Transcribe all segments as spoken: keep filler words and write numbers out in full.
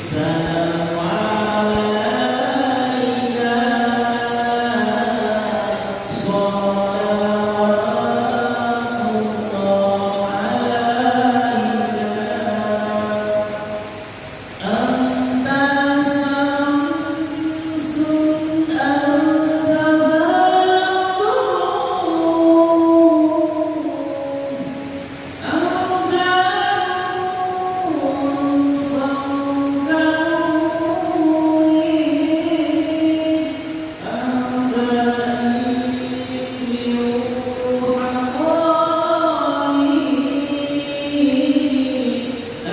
Salam alaika, salawatullah alaika. Anta syamsun, anta badrun, anta nurun fauqa nuri, anta iksirul haqaini,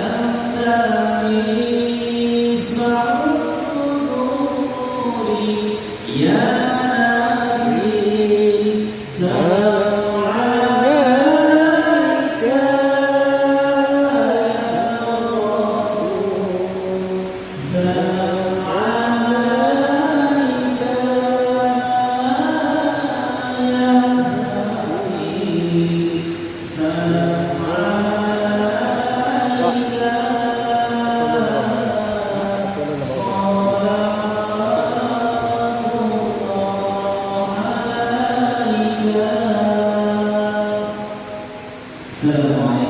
anta misbahus sururi. Ya Nabi, salam alaika, ya Rasul, salam alaika, ya Habib. Salam alaika, salawatullah alaika. Salam alaika.